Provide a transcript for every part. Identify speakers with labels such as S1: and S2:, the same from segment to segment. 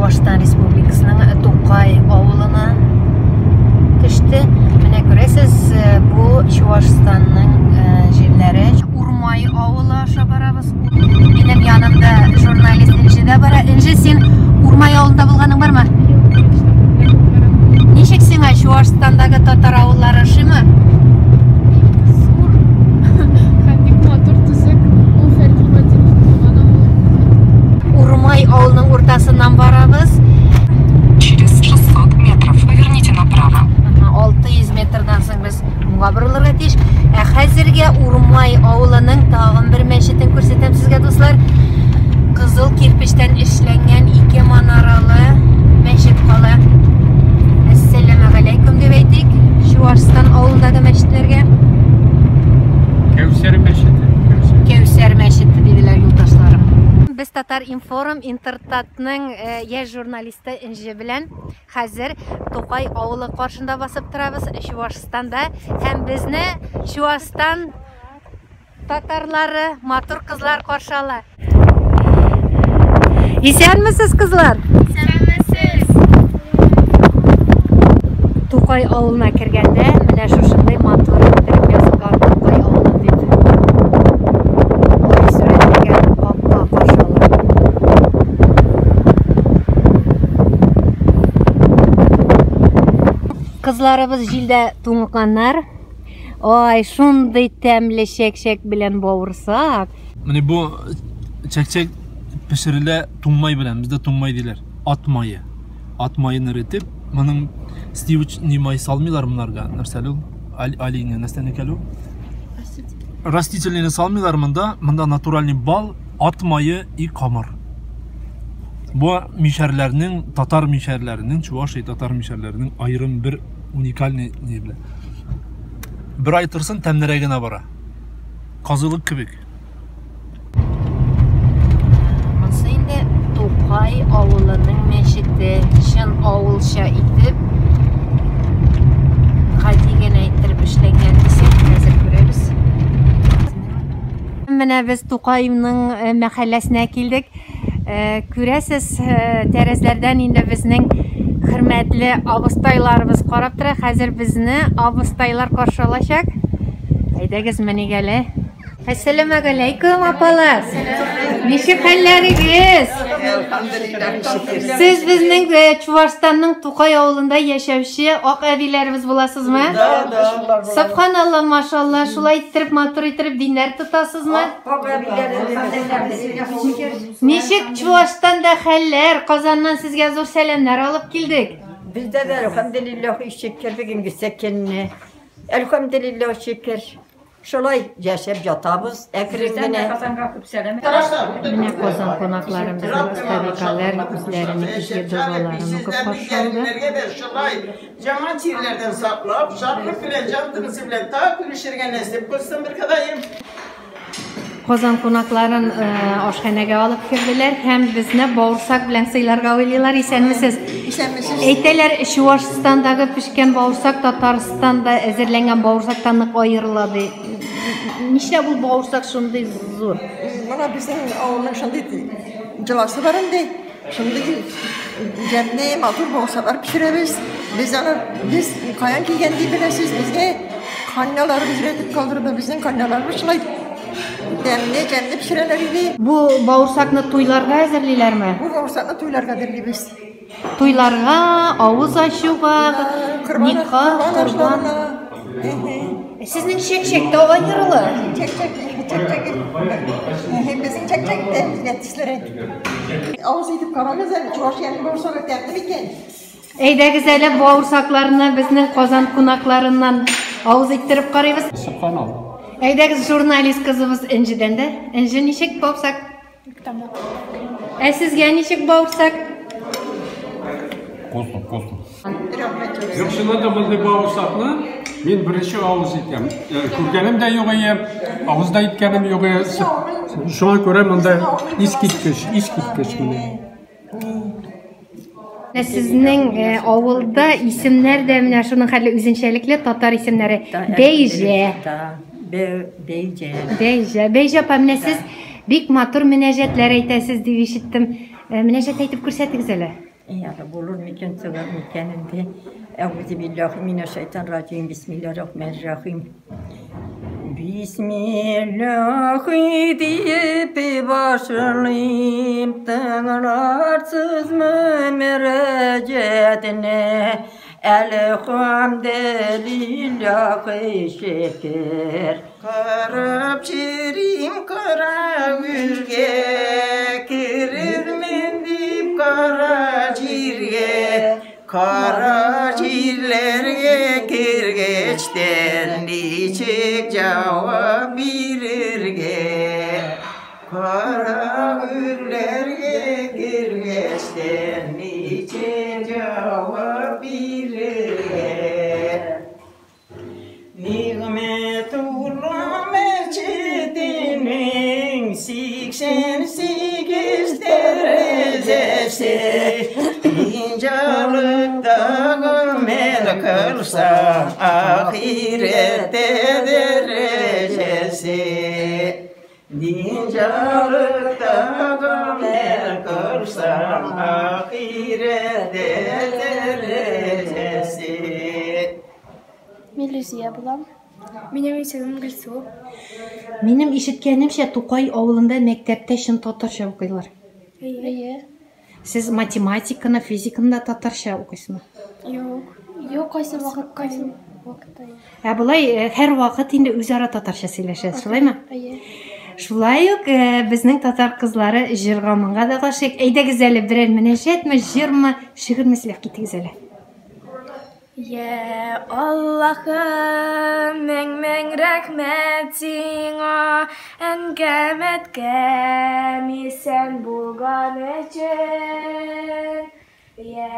S1: Чувашстан Республикасының Тукай авылына төште. Менә күрәсез, бу Чувашстанның җирләре. Урмай авылы аша барабыз. Минем янымда журналист Энҗе дә бара. Энҗе, син Урмай авылында булганың бармы? Ничек сиңа Чувашстандагы татар авыллары ошыймы?
S2: Зур һәм бик матур төзек. Ул Фәрит Гыйбатдинов туган авыл.
S1: Урмай авылының уртасыннан барабыз.
S3: Через 600 метров поверните направо.
S1: 600 метрдан соң без уңга борылырга тиеш. Ә хәзергә Урмай авылының тагын бер мәчетен күрсәтәм сезгә, дуслар. Кызыл кирпечтән эшләнгән ике манаралы мәчет кала. Әссәламәгаләйкүм дип әйтик Чуашстан авылындагы мәчетләргә.
S4: Кәүсәр мәчете.
S1: Кәүсәр мәчете диделәр юлдашларым. Без Татар информ Интертатның э, яшь журналисты Энҗе белән хәзер Тукай авылы каршында басып торабыз Чуашстанда һәм безне Чуашстан татарлары, матур кызлар каршы ала. Исәнмесез, кызлар?
S2: Исәнмесез.
S1: Тукай авылына кергәндә менә шушындый матур иттереп язылган Тукай авылы дип. Ай сурәтләгән капка каршы ала. Кызларыбыз җилдә туңганнар. Ай, шундый тәмле чәк-чәк белән бавырсак.
S4: Менә бу чәк-чәк пешерелә туңмай белән. Бездә туңмай диләр. Ат мае. Ат маен эретеп, моның сливочный май салмыйлар монарга. Нәрсә әле ул? Оленья, нәрсә әле ул? Растительныйны салмыйлар монда. Монда натуральный бал, ат мае и камыр. Бу мишәрләрнең, татар мишәрләренең, чуваш и татар мишәрләренең аерым бер уникальный ни белән. Бер ай торсын, тәмлерәк генә бара. Казылык кебек.
S1: Монсы инде Тукай авылының мәчете. Чын авылча итеп, гади генә иттереп эшләнгән дисәк, хәзер күрәбез. Менә без Тукайның э, мәхәлләсенә килдек. Э, күрәсез, э, тәрәзләрдән инде безнең хөрмәтле абыстайларыбыз карап тора. Хәзер безне абыстайлар каршы алачак. Әйдәгез, меник әле. Әссәламәгаләйкүм, апалар. Ничек хәлләрегез? Сез безнең э, Чувашстанның Тукай авылында яшәүче ак әбиләребез буласызмы?
S5: Да, да.
S1: Субханалла, машалла, шулай иттереп, матур иттереп диннәр тотасызмы? Ничек Чувашстанда хәлләр? Казаннан сезгә зур сәламнәр алып килдек.
S5: Бездә дә әлхәмдүлилләһ шөкер бүгенге көнне. Әлхәмдүлилләһ шөкер. Шулай яшәп ятабыз әкрен генә.
S6: Казанга күп сәлам.
S1: Менә Казан кунакларын безнең остабикәләр үзләренең изге догаларын укып каршы алды.
S7: Шулай жаман чирләрдән саклап, шатлык белән, җан тынысы белән тагы күрешергә насыйп кылсын бер Ходаем.
S1: Казан кунакларын э, ашханәгә алып керделәр һәм безне бавырсак белән сыйларга уйлыйлар. Исәнмесез.
S5: Исәнмесез.
S1: Әйтәләр, Чувашстандагы пешкән бавырсак Татарстанда әзерләнгән бавырсактан нык аерыла ди. Нишләп ул бавырсак шундый зур?
S5: Менә безнең авылның шундый җыласы бар инде. Шундый җәмле, матур бавырсаклар пешерәбез. Без аны без каян килгән дип беләсез, безгә канняларыбыз өйрәтеп калдырды. Безнең канняларыбыз шулай тәмле, җәмле пешерәләр иде.
S1: Бу бавырсакны туйларга әзерлиләрме?
S5: Бу бавырсакны туйларга әзерлибез.
S1: Туйларга, авыз ачуга, никах, корбан. Сезнең чәк-чәк тә аерыла.
S5: Чәк-чәк, чәк-чәк. Безнең чәк-чәк тә үзгә төслерәк. Авыз итеп карагыз әле, Чувашиянең бавырсагы тәмле микән?
S1: Әйдәгез әле бавырсакларны безнең Казан кунакларыннан авыз иттереп карыйбыз.
S4: Субханалла.
S1: Әйдәгез журналист кызыбыз Энҗедән дә. Энҗе ничек бавырсак? Ә сезгә ничек бавырсак?
S4: Вкусно, вкусно.
S5: Рәхмәт.
S4: Юк, чыннан да мондый бавырсакны мин беренче авыз итәм. Э, Күргәнем дә юк ие, авыз да иткәнем юк ие. Шуңа күрә монда искиткеч, искиткеч менә.
S1: Менә сезнең э, авылда исемнәр дә менә шуның хәтле үзенчәлекле татар исемнәре. Бәйҗә.
S5: Бәйҗә.
S1: Бәйҗә. Бәйҗә апа, менә сез бик матур мөнәҗәтләр әйтәсез дип ишеттем. Э, Мөнәҗәт әйтеп күрсәтегез әле.
S5: Әле булыр микән, чыгар микән инде. Әгъузу биллахи минәш шайтан раҗим. Бисмиллахир-рахманир-рахим. Bismillahi deyip başlayayım Tıngırarsız mı müracaatine Elhamdülillahi şükür
S7: Карап җөрим кара гөлгә, керермен дип кара җиргә, кара җирләргә кергәчтән ничек җавап бирергә? Кара гөлләргә кергәчтән ничек җавап бирергә? Нигъмәтулла мәчетенең 88 тәрәзәсе Инҗалыкта гамәл кылса ахирәттә дәрәҗәсе Динҗалыкта гамәл кылса ахирәттә дәрәҗәсе
S2: Мин Люзия булам. Минем исемем Гөлсу.
S1: Минем ишеткәнемчә, Тукай авылында мәктәптә чын татарча укыйлар.
S2: Әйе.
S1: Сез математиканы, физиканы да татарча укыйсызмы?
S2: Юк. Юк, кайсы вакыт, кайсы вакытта.
S1: Ә болай һәрвакыт инде үзара татарча сөйләшәсез, шулаймы?
S2: Әйе.
S1: Шулай ук безнең татар кызлары җырга моңга да гашыйк. Әйдәгез әле берәр мөнәҗәтме, җырмы, шигырьме сөйләп китегез әле.
S2: Йә Аллаһым, мең-мең рәхмәт сиңа, әнкәм, әткәм исән булган өчен. Йә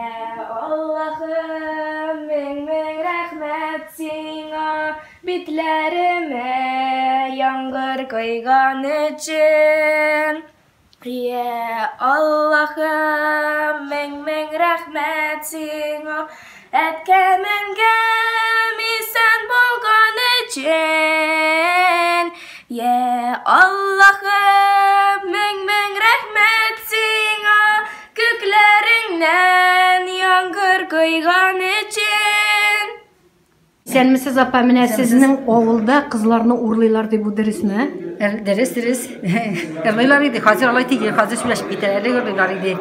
S2: Аллаһым, мең-мең рәхмәт сиңа, битләремә яңгыр койган өчен. Йә Аллаһым, мең-мең рәхмәт сиңа, әткәм, әнкәм исән булган өчен. Йә Аллаһым, мең-мең рәхмәт сиңа, күкләреңнән яңгыр койган өчен.
S1: Исәнмесез, апа, менә сезнең авылда кызларны урлыйлар дип, бу дөресме?
S6: Дөрес, дөрес. Урлыйлар иде. Хәзер алай түгел, хәзер сөйләшеп китәләр, элек урлыйлар иде.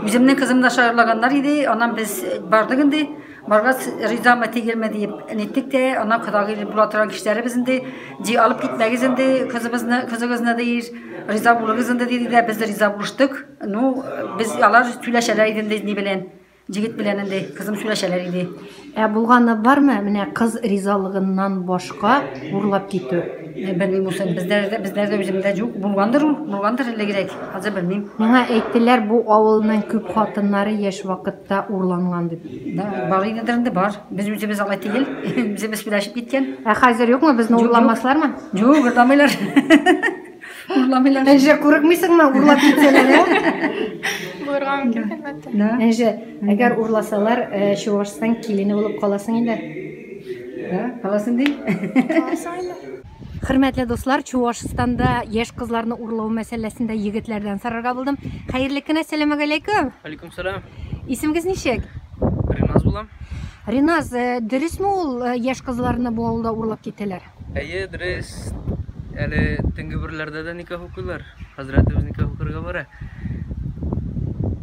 S6: Үземнең кызым да шаярлаганнар иде, аннан без бардык инде. Баргач, ризамы түгелме дип ниттек тә, аннан кодагый була торган кешеләребез инде, ди, алып китмәгез инде кызыбызны, кызыгызны ди, риза булыгыз инде диде дә, без дә риза булыштык. Ну, без алар сөйләшәләр иде инде ни белән, җегет белән инде, кызым сөйләшәләр иде.
S1: Ә булганы бармы, менә кыз ризалыгыннан башка урлап китү?
S6: Белмим бусын, бездә бездә үземдә юк, булгандыр ул, булгандыр элегрәк, хәзер белмим.
S1: Миңа әйттеләр, бу авылның күп хатыннары яшь вакытта урланган дип.
S6: Да, бар идедер инде, бар. Без үзебез алай түгел, үзебез сөйләшеп киткән.
S1: Ә хәзер юкмы, безне
S6: Юк, юк.
S1: урламаслармы?
S6: Юк, урламыйлар. Урламыйлар.
S1: Әнҗә, курыкмыйсыңмы, урлап китсәләр, ә?
S2: Булырга мөмкин, әлбәттә.
S6: Да.
S1: Әнҗә, әгәр урласалар, Чувашстан килене булып каласың инде.
S6: Да, каласың ди.
S2: Каласың инде.
S1: Хөрмәтле дуслар, Чувашстанда яшь кызларны урлау мәсьәләсендә егетләрдән сорарга булдым. Хәерле көн, әссәламү галәйкүм.
S8: Алейкум салам.
S1: Исемегез ничек?
S8: Риназ булам.
S1: Риназ, дөресме ул яшь кызларны бу авылда урлап китәләр?
S8: Әйе, дөрес. Әле төнге берләрдә дә никах укыйлар. Хәзрәтебез никах укырга бара.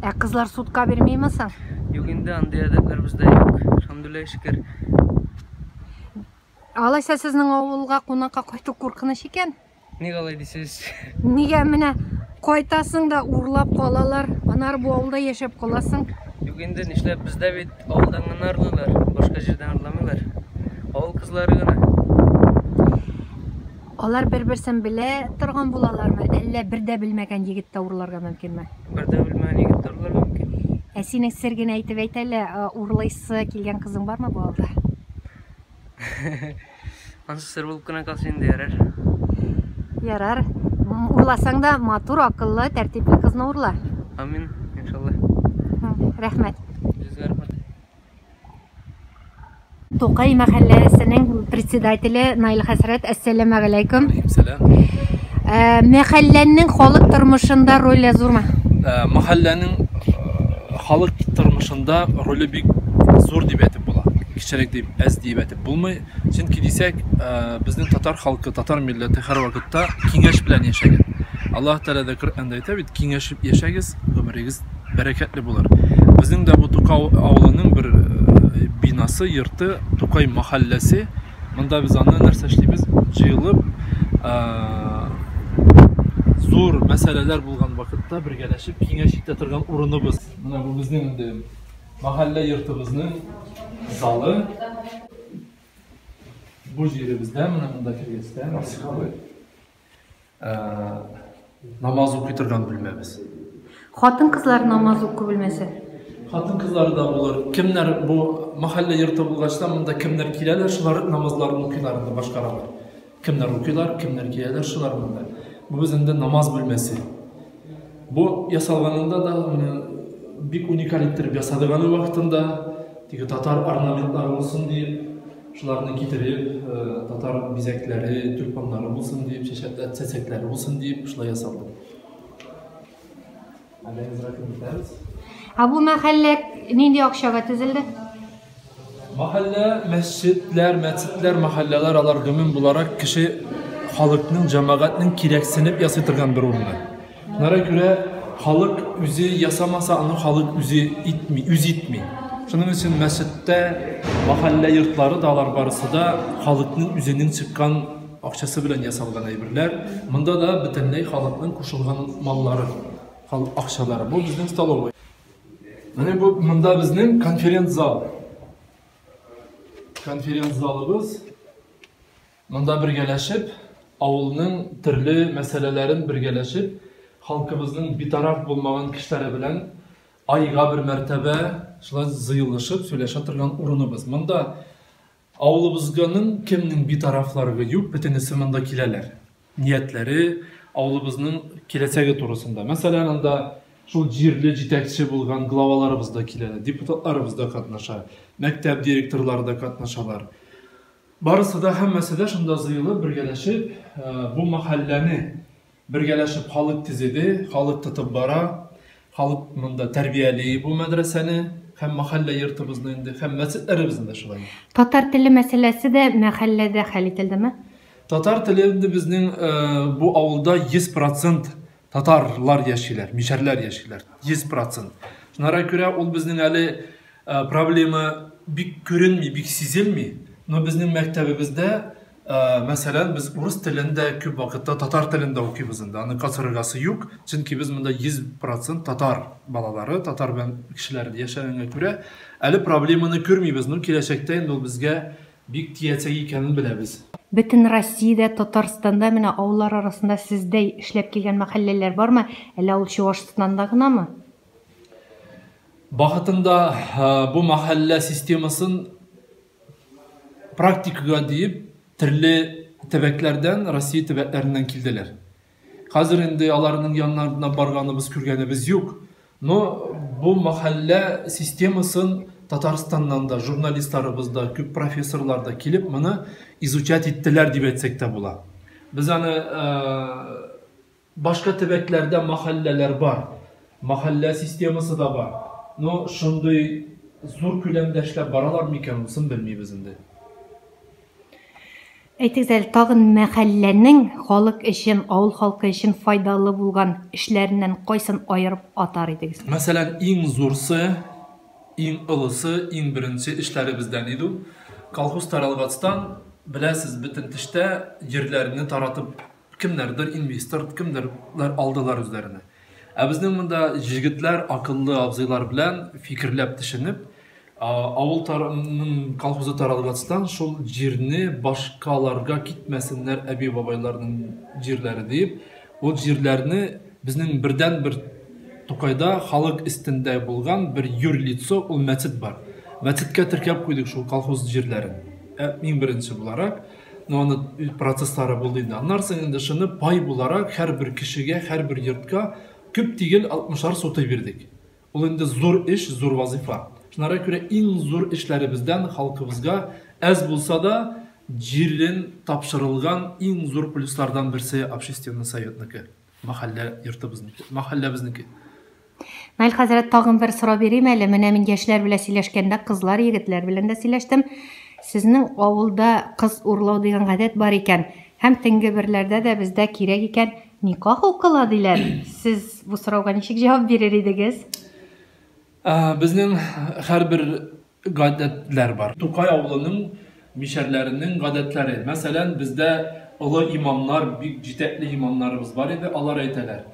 S1: Ә кызлар судка бирмиме соң?
S8: Юк инде, андый әдәтләр бездә юк. Әлхәмдүлилләһ, шөкер.
S1: Алайса сезнең авылга кунакка кайту куркыныч икән?
S8: Ник алай дисез?
S1: Нигә менә кайтасың да урлап калалар, аннары бу авылда яшәп каласың.
S8: Юк инде, нишләп бездә бит авылдан гына урлыйлар, башка җирдән урламыйлар. Авыл кызлары гына.
S1: Алар бер-берсен белә торган булалармы, әллә бер дә белмәгән егет тә урларга мөмкинме?
S8: Бер дә белмәгән егет тә урларга мөмкин.
S1: Ә синең сер генә әйтеп әйт әле, урлыйсы килгән кызың бармы бу авылда?
S8: Ансы сер булып кына калсын инде, ярар.
S1: Ярар. Урласаң да матур, акыллы, тәртипле кызны урла.
S8: Амин, иншалла.
S1: Рәхмәт.
S8: Сезгә рәхмәт.
S1: Тукай мәхәлләсенең председателе Наил хәзрәт, әссәламү галәйкүм.
S4: Сәлам.
S1: Мәхәлләнең халык тормышында роле зурмы?
S4: Мәхәлләнең халык тормышында тормышында роле бик зур дип әйтеп була. Кечерәк дип, әз дип әйтеп булмый. Чөнки дисәк, безнең татар халкы, татар милләте һәрвакытта киңәш белән яшәгән. Аллаһ Тәгалә дә Коръәндә әйтә бит, киңәшеп яшәгез, гомерегез бәрәкәтле булыр. Безнең дә бу Тукай авылының бер бинасы, йорты, Тукай махалләсе. Монда без аны нәрсә эшлибез? Җыелып, зур мәсьәләләр булган вакытта бергәләшеп киңәш итә торган урыныбыз. Менә бу безнең инде махаллә йортыбызның залы. Бу җиребездә, менә монда кергәч тә, намаз укый торган бүлмәбез.
S1: Хатын-кызлар намаз уку бүлмәсе.
S4: Хатын-кызлары да булыр. Кемнәр бу махаллә йорты булгач та, монда кемнәр киләләр, шулар намазларын укыйлар инде, башкаралар. Кемнәр укыйлар, кемнәр киләләр, шулар монда. Бу без инде намаз бүлмәсе. Бу ясалганында да менә бик уникаль иттереп ясадык аны вакытында. Теге татар орнаментлары булсын диеп, шуларны китереп, татар бизәкләре, тюльпаннары булсын диеп, чәчәкләр, чәчәкләре булсын диеп, шулай ясалды.
S1: Ә бу мәхәллә нинди акчага төзелде?
S4: Мәхәллә, мәсҗидләр, мәчетләр, мәхәлләләр алар гомум буларак кеше халыкның, җәмәгатьнең кирәксенеп ясый торган бер урыны. Шуңа күрә халык үзе ясамаса, аны халык үзе итми, үз итми. Шуның өчен мәчеттә, мәхәллә йортлары да алар барысы да халыкның үзенең чыккан акчасы белән ясалган әйберләр. Монда да бөтенләй халыкның кушылган маллары, халык акчалары. Бу безнең столовый. Менә бу монда безнең конференц-зал. Конференц-залыбыз. Монда бергәләшеп, авылның төрле мәсьәләләрен бергәләшеп, халкыбызның битараф булмаган кешеләре белән айга бер мәртәбә шулай зыелышып сөйләшә торган урыныбыз. Монда авылыбызганың кемнең битарафларыгы юк, бөтенесе монда киләләр. Ниятләре, авылыбызның киләчәге турысында. Мәсәлән, анда шул җирле җитәкче булган главаларыбыз да киләләр, депутатларыбыз да катнаша, мәктәп директорлары да катнашалар. Барысы да, һәммәсе дә шунда зыелып, бергәләшеп, бу мәхәлләне бергәләшеп халык төзеде, халык тотып бара, халык монда тәрбияли бу мәдрәсәне һәм мәхәллә йортыбызны инде, һәм мәчетләребезне дә шулай.
S1: Татар теле мәсьәләсе дә мәхәлләдә хәл ителдеме?
S4: Татар теле инде безнең бу авылда 100 процент татарлар яшиләр, мишәрләр яшиләр, 100 процент. Шуңа күрә ул безнең әле проблема бик күренми, бик сизелми. Но безнең мәктәбебездә, мәсәлән, без урыс телен дә күп вакытта татар телендә укыйбыз инде. Аны качырыргасы юк, чөнки без монда 100% татар балалары, татар белән кешеләр яшәгәнгә күрә, әле проблеманы күрмибез. Но киләчәктә инде ул безгә бик тиячәк икәнен беләбез.
S1: Бөтен Россиядә, Татарстанда менә авыллар арасында сездәй эшләп килгән мәхәлләләр бармы? Әллә ул Чувашстанда гынамы?
S4: Бахытында бу мәхәллә системасын практикага диеп төрле төбәкләрдән, Россия төбәкләреннән килделәр. Хәзер инде аларның яннарына барганыбыз, күргәнебез юк. Но бу мәхәллә системасын Татарстаннан да, журналистларыбыз да, күп профессорлар да килеп моны изучать иттеләр дип әйтсәк тә була. Без аны башка төбәкләрдә мәхәлләләр бар. Мәхәллә системасы да бар. Но шундый зур күләмдә эшләп баралар микән, унысын белмибез инде.
S1: Әйтегез әле, тагын мәхәлләнең халык өчен, авыл халкы өчен файдалы булган эшләреннән кайсын аерып атар идегез?
S4: Мәсәлән, иң зурсы, иң олысы, иң беренче эшләребездән иде ул. Колхоз таралгачтан, беләсез, бөтен төштә җирләрне таратып кемнәрдер инвестор, кемнәрләр алдылар үзләренә. Ә безнең монда җегетләр, акыллы абзыйлар белән фикерләп төшенеп, авыл тарының колхозы таралгачтан шул җирне башкаларга китмәсеннәр әби-бабайларның җирләре диеп, ул җирләрне безнең бердәнбер Тукайда халык өстендә булган бер юрлицо, ул мәчет бар. Мәчеткә теркәп куйдык шул колхоз җирләрен. Иң беренче буларак, но аны процесслары булды инде. Аннан соң инде шуны пай буларак һәрбер кешегә, һәрбер йортка күп түгел 60 сотый бирдек. Ул инде зур эш, зур вазифа. Шуңа күрә иң зур эшләребездән халкыбызга әз булса да җирен тапшырылган иң зур плюслардан берсе общественный советныкы, мәхәллә йортыбызныкы, мәхәлләбезнеке.
S1: Наил хәзрәт, тагын бер сорау бирим әле. Менә мин яшьләр белән сөйләшкәндә, кызлар, егетләр белән дә сөйләштем. Сезнең авылда кыз урлау дигән гадәт бар икән. Һәм төнге берләрдә дә бездә кирәк икән, никах укыла диләр. Сез бу сорауга ничек җавап бирер идегез?
S4: Безнең һәрбер гадәтләр бар. Тукай авылының мишәрләренең гадәтләре. Мәсәлән, бездә олы имамнар, бик җитәкле имамнарыбыз бар иде, алар әйтәләр.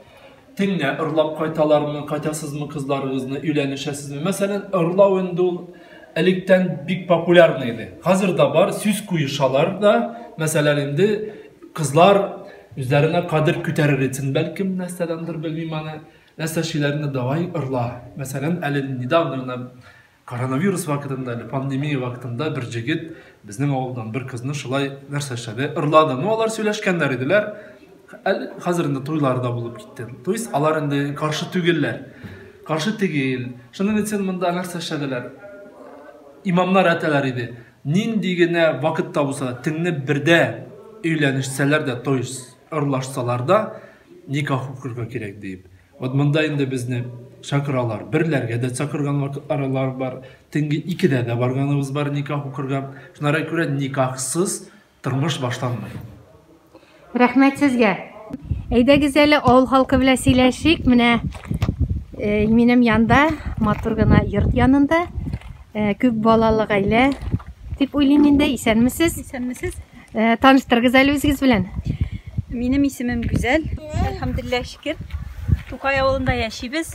S4: Теңнә ырлап кайталармы, кайтасызмы кызларыгызны, өйләнешәсезме? Мәсәлән, ырлау инде ул электән бик популярный иде. Хәзер дә бар, сүз куешалар да, мәсәлән, инде кызлар үзләренә кадер күтәрер өчен, бәлкем, нәрсәдәндер, белмим аны, нәрсә эшлиләрне давай ырла. Мәсәлән, әле недавно гына Коронавирус вакытында әле, пандемия вакытында бер җегет безнең авылдан бер кызны шулай нәрсә эшләде, ырлады. Ну, алар сөйләшкәннәр иделәр. Әле хәзер инде туйлар да булып китте. То есть алар инде каршы түгелләр. Каршы түгел. Шуның өчен монда нәрсә эшләделәр? Имамнар әйтәләр иде. Нинди генә вакытта булса да, төнне бердә өйләнешсәләр дә, то есть ырлашсалар да, никах укырга кирәк диеп. Вот монда инде безне чакыралар. Берләргә дә чакырган вакытлар бар. Төнге икедә дә барганыбыз бар никах укырга. Шунара күрә никахсыз тормыш башланмый.
S1: Рәхмәт сезгә. Әйдәгез әле авыл халкы белән сөйләшик. Менә э, минем янда матур гына йорт янында э, күп балалы гаилә дип уйлыйм инде. Исәнмесез?
S9: Исәнмесез.
S1: Э, таныштырыгыз әле үзегез белән.
S9: Минем исемем Гүзәл. Әлхәмдулиллаһ шөкер. Тукай авылында яшибез.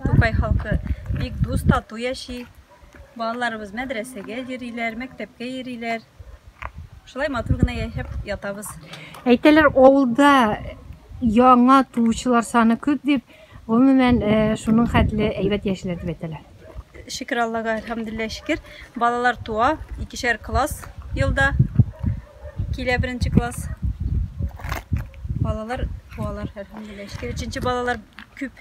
S9: Тукай халкы бик дус, тату яши. Балаларыбыз мәдрәсәгә йөриләр, мәктәпкә йөриләр. Шулай матур гына яшәп ятабыз.
S1: Әйтәләр, авылда яңа туучылар саны күп дип, гомумән, э, шуның хәтле әйбәт яшиләр дип әйтәләр.
S9: Шөкер Аллага, әлхәмдулиллаһ шөкер. Балалар туа, икешәр класс елда килә беренче класс. Балалар туалар, әлхәмдулиллаһ шөкер. Өченче балалар күп.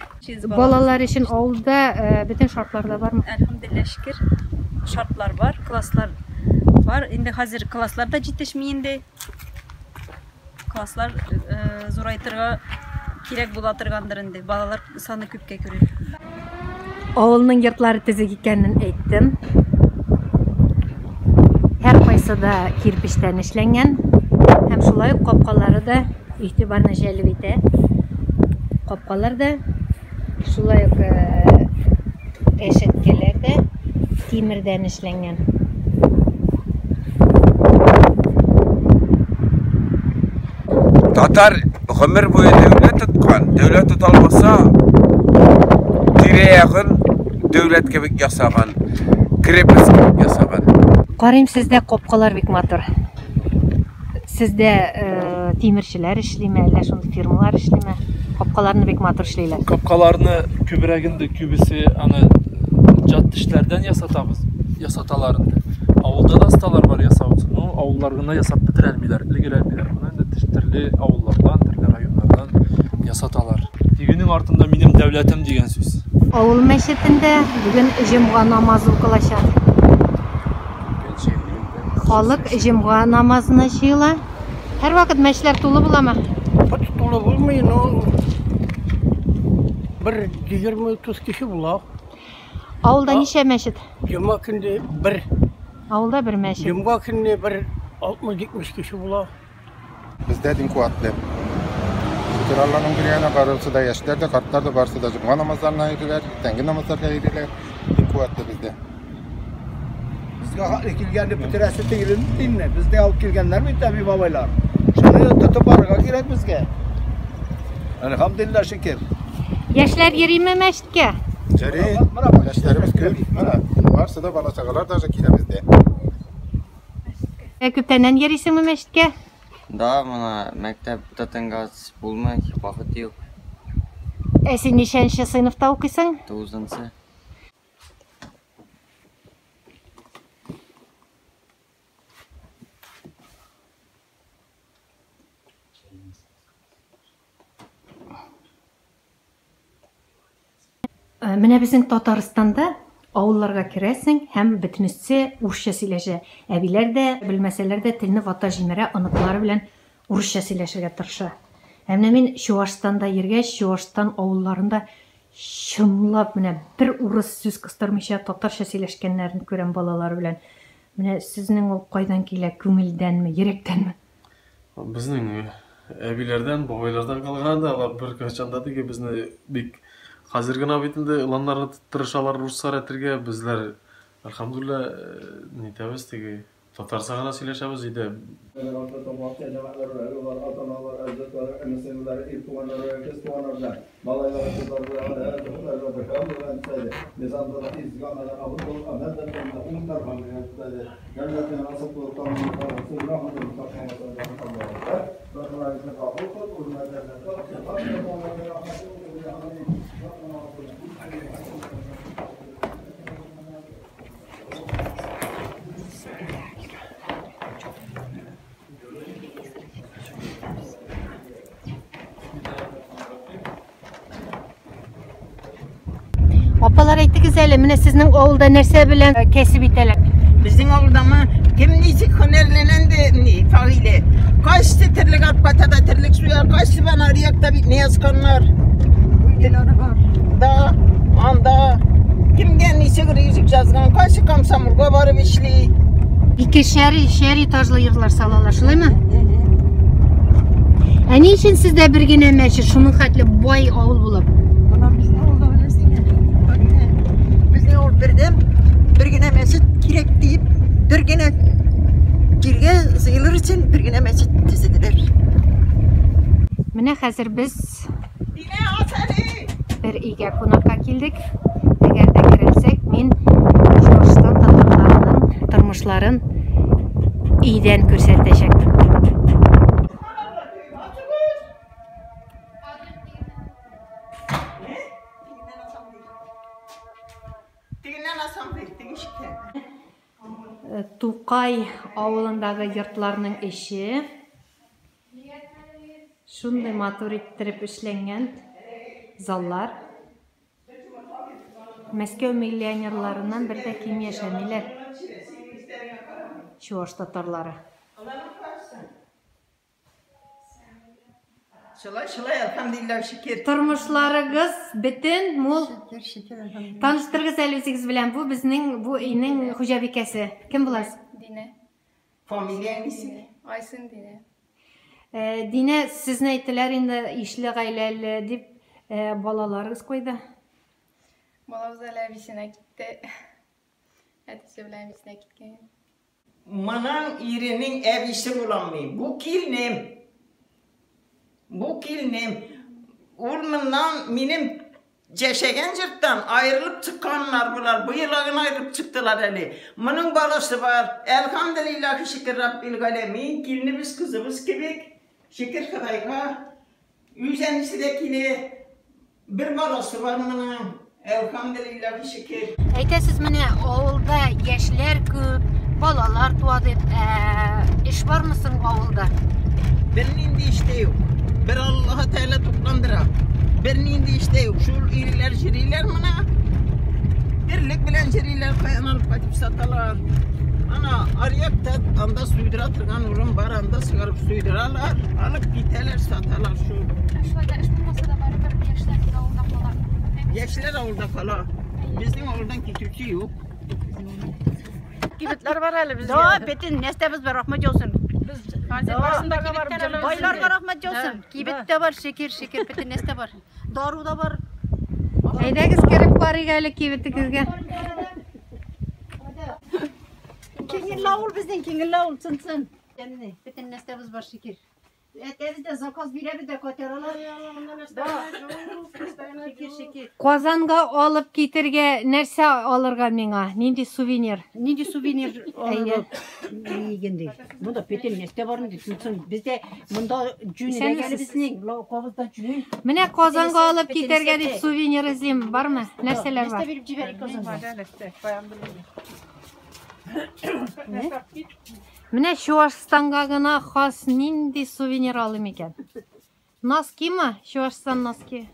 S1: Балалар өчен авылда э, бөтен шартлар да бармы?
S9: Әлхәмдулиллаһ шөкер. Шартлар бар, класслар бар. Инде хәзер класслар да җитешми инде. Класслар э, зурайтырга кирәк була торгандыр инде. Балалар саны күпкә күрә.
S1: Авылның йортлары төзек икәнен әйттем. Һәркайсы да кирпечтән эшләнгән һәм шулай ук капкалары да игътибарны җәлеп итә. Капкалар да шулай ук э, рәшәткәләр дә тимердән эшләнгән.
S10: Татар гомер буе дәүләт тоткан, дәүләт тота алмаса, тирә-ягын дәүләт кебек ясаган, крепость кебек ясаган.
S1: Карыйм, сездә капкалар бик матур. Сездә э, тимерчеләр эшлиме, әллә шундый фирмалар эшлиме? Капкаларны бик матур эшлиләр.
S4: Капкаларны күбрәк инде күбесе аны җат тешләрдән ясатабыз, ясаталар инде. Авылда да осталар бар ясаучы, но авыллар гына ясап бетерә алмыйлар, өлгерә алмыйлар. Моны инде теш төрле авыллардан, төрле районнардан ясаталар. Тегенең артында минем дәүләтем дигән сүз.
S1: Авыл мәчетендә бүген җомга намазы укылачак. Халык җомга намазына җыела. Һәрвакыт мәчетләр тулы буламы?
S11: Пот тулы булмый, но бер 20-30 кеше була.
S1: Авылда ничә мәчет?
S11: Җомга көндә бер.
S1: Авылда бер мәчет.
S11: Җомга көнне бер 60-70 кеше була.
S12: Бездә дин куәтле. Шөкер Алланың биргәне, барысы да яшьләр дә, картлар да, барысы да җомга намазларына йөриләр, иртәнге намазларга йөриләр. Дин куәтле бездә.
S11: Безгә хәтле килгәнне бетерәсе түгел динне. Безгә алып килгәннәр бит әби бабайлар. Шуны тотып барырга кирәк безгә. Әлхәмдулилла шөкер.
S1: Яшьләр йөриме мәчеткә?
S12: Йөри, яшьләребез күп. Менә барысы да бала-чагалар даже килә бездә.
S1: Ә күптәннән йөрисеңме мәчеткә?
S8: Да, моны мәктәп тотынгач булмый, вакыт юк.
S1: Ә син ничәнче сыйныфта укыйсың?
S8: Тугызынчы.
S1: Э, менә безнең Татарстанда авылларга керәсең һәм бөтенесе урысча сөйләшә. Әбиләр дә, белмәсәләр дә телне вата җимерә, оныклары белән урысча сөйләшергә тырыша. Ә менә мин Чуашстанда йөргәч, Чуашстан авылларында Чынлап менә бер урыс сүз кыстырмыйча татарча сөйләшкәннәрен күрәм балалар белән. Менә сезнең ул кайдан килә, күңелдәнме, йөрәктәнме?
S13: Безнең әбиләрдән, бабайлардан калган да, алар беркайчан да теге безне бик хәзер генә бит инде оланнарны тырышалар руслар әтергә, безләр, әлхәмдүлилләһ, нитәбез теге Татарча гына сөйләшәбез өйдә.
S1: Апалар әйтегез әле, менә сезнең авылда нәрсә белән э, кәсеп итәләр?
S7: Безнең авылдамы кем ничек һөнәрләнәнде, ни, Фагыйле. Кайсы терлек алып кайта да терлек суяр, кайсы бана аръякта бит ни язганнар. Да, анда кемгә ничек ризык язган, кайсы комсомолга барып эшли.
S1: Икешәр, өчәр этажлы йортлар салалар, шулаймы? Ә ни өчен сездә бер генә мәчет, шуның хәтле бай авыл булып?
S5: Моны безнең авылда беләсеңме? Безнең авыл бердәм, бер генә мәчет кирәк диеп, бер генә җиргә җыелыр өчен бер генә мәчет төзеделәр.
S1: Менә хәзер без бер өйгә кунакка килдек. Әгәр дә керелсәк, мин Чуашстан татарларының тормышларын өйдән күрсәтәчәкмен. Тукай авылындагы йортларның эче шундый матур иттереп эшләнгән заллар. Мәскәү миллионерларыннан бер дә ким яшәмиләр чуаш татарлары.
S7: Шулай, шулай, әлхәмдүлилләһ, шөкер.
S1: Тормышларыгыз бөтен, мул.
S5: Шөкер, шөкер, әлхәмдүлилләһ.
S1: Таныштырыгыз әле үзегез белән. Бу безнең бу өйнең хуҗабикәсе. Кем буласыз?
S2: Динә.
S7: Фамилия ничек?
S2: Айсын Динә.
S1: Э, Динә, сезне әйттеләр инде ишле гаиләле дип, э, балаларыгыз кайда?
S2: Балабыз әле әбисенә китте. Әтисе белән әбисенә киткән.
S7: Моның иренең әбисе булам мин. Бу килнем. Бу килнем. Ул моннан минем яшәгән җирдән аерылып чыкканнар болар. Быел гына аерылып чыктылар әле. Моның баласы бар. Әлхәмдүлилләһи шөкер Раббил галәмин. Килнебез кызыбыз кебек. Шөкер Ходайга. Үз әнисе дә килә. Бер баласы бар моның. Әлхәмдүлилләһи шөкер.
S1: Әйтәсез менә авылда яшьләр күп, балалар туа дип. Ә, эш бармы соң авылда?
S7: Бернинди эш тә юк. Бер Аллаһы Тәгалә тукландыра. Бернинди эш тә юк. Шул ирләр җөриләр менә. Терлек белән җөриләр, каян алып кайтып саталар. Ана аръякта анда суйдыра торган урын бар, анда чыгарып суйдыралар, алып китәләр, саталар шул.
S2: Шулай да эш булмаса да барыбер яшьләр авылда кала.
S7: Яшьләр авылда кала. Безнең авылдан китүче юк.
S14: Кибетләр бар әле безгә. Да, бөтен нәрсәбез бар, рәхмәт яусын.
S2: Без
S14: Байларга рәхмәт яусын. Кибет тә бар, шикер, шикер, бөтен нәрсә бар. Дару да бар.
S1: Әйдәгез кереп карыйк әле кибетегезгә.
S14: Киңел авыл безнең, киңел авыл, чын-чын. Бөтен нәрсәбез бар, шикер. Әтәбез дә заказ бирәбез дә кайтаралар. Да. Шикер, шикер.
S1: Казанга алып китергә нәрсә алырга миңа? Нинди сувенир?
S14: Нинди сувенир алырга дигәндәй. Монда бөтен нәрсә бар инде, чын-чын. Бездә монда җүнрәк әле безнең, лавкабызда җүн.
S1: Менә Казанга алып китәргә дип сувенир эзлим. Бармы? Нәрсәләр
S14: Нәрсә
S1: бар?
S14: биреп җибәрик Казанга?
S1: Менә Чуашстанга гына хас нинди сувенир алыйм икән? Носкимы? Чуашстан носки.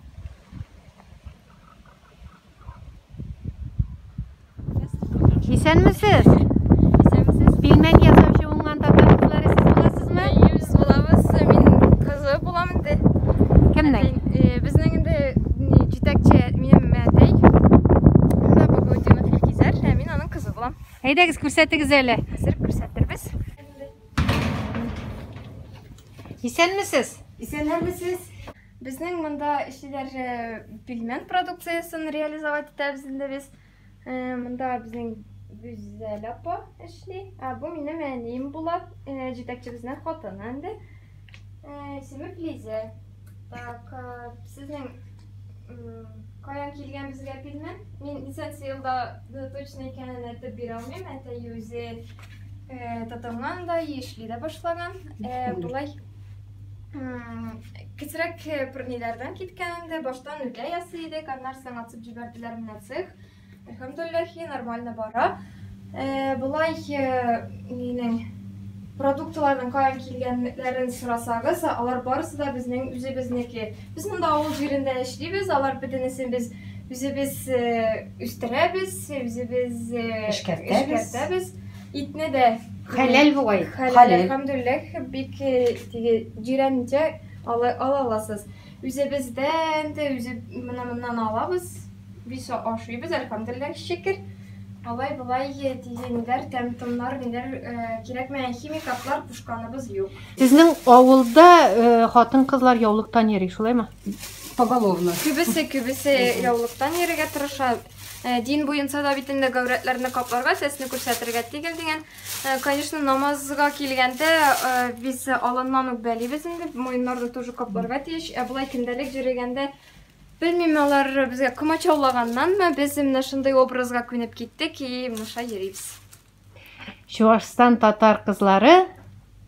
S1: Исәнмесез?
S2: Исәнмесез.
S1: Пилмән ясаучы уңган татар кызлары сез буласызмы?
S2: Әйе, без булабыз. Мин кызы булам инде.
S1: Кемнең?
S2: Безнең инде җитәкче минем
S1: Әйдәгез, күрсәтегез әле.
S2: Хәзер күрсәтербез.
S1: Исәнмесез?
S2: Исәннәрмесез? Безнең монда эшлиләр э, пельмен продукциясен реализовать итәбез инде без. Э, монда безнең Гүзәл апа эшли. Ә бу минем әнием була, э, җитәкчебезнең хатыны инде. Исеме Флизә. Так, сезнең каян килгән безгә пельмен? Мин ничәнче елда точно икәнен әйтеп бирә алмыйм. Әтәй үзе тотынган да, эшли дә башлаган. Болай кечерәк ниләрдән киткән инде. Баштан өйдә ясый идек, аннан соң ачып җибәрделәр менә цех. Әлхәмдүлилләһи, нормально бара. Э, болай э, нинең продуктларның каян килгәнләрен сорасагыз, алар барысы да безнең үзебезнеке. Без монда авыл җирендә эшлибез, алар бөтенесен без үзебез э, үстерәбез, үзебез
S1: эшкәртәбез.
S2: эшкәртәбез. Итне дә
S1: хәләл бугай.
S2: Хәләл, әлхәмдүлилләһ, бик теге җирәнчә ала аласыз. Үзебездән дә, үзе менә моннан алабыз. Без ашыйбыз, әлхәмдүлилләһ, шөкер. Алай болай дигәннәр, тәм-томнар, ниләр кирәкмәгән химикатлар кушканыбыз юк.
S1: Сезнең авылда хатын-кызлар яулыктан йөри, шулаймы?
S6: Поголовно.
S2: Күбесе, күбесе яулыктан йөрергә тырыша. Дин буенча да бит инде гаурәтләрне капларга, сәсне күрсәтергә түгел дигән. Конечно, намазга килгәндә без алыннан ук бәлибез инде, муеннарны тоже капларга тиеш. Ә болай көндәлек йөрегәндә Белмим, алар безгә комачаулаганнанмы, без менә шундый образга күнеп киттек и менә шулай йөрибез.
S1: Чуашстан татар кызлары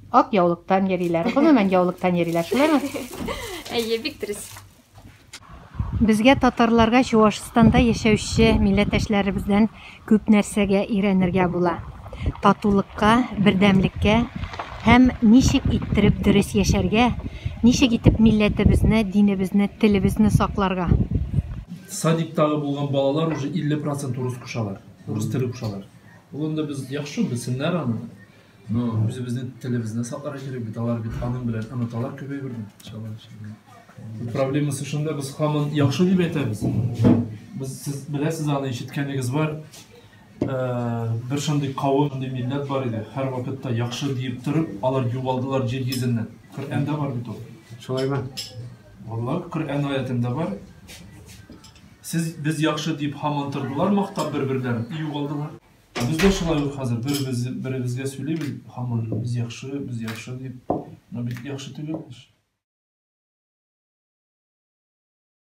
S1: ак яулыктан йөриләр. Гомумән яулыктан йөриләр, шулаймы?
S2: Әйе, бик дөрес.
S1: Безгә татарларга Чуашстанда яшәүче милләттәшләребездән Күп нәрсәгә өйрәнергә була. Татулыкка, бердәмлеккә һәм ничек иттереп дөрес яшәргә, ничек итеп милләтебезне, динебезне, телебезне сакларга.
S4: Садиктагы булган балалар уже 50 процент урыс кушалар, урыс теле кушалар. Ул инде без яхшы белсеннәр аны. Но үзебезнең телебезне сакларга кирәк бит, алар бит аның белән оныталар күп әйберне. Проблемасы шунда, без һаман яхшы дип әйтәбез. Без сез беләсез аны ишеткәнегез бар. Э, бер шундый кавым, шундый милләт бар иде. Һәр вакытта яхшы диеп торып, алар югалдылар җир йөзеннән. Коръәндә бар бит ул.
S10: Шулаймы?
S4: Валлаһ, Коръән аятендә бар. Сез без яхшы дип һаман тордылар мактап бер-берләрен, и югалдылар. Без дә шулай ук хәзер беребез беребезгә сөйлибез, һаман без яхшы, без яхшы дип. Но бит яхшы түгел эш.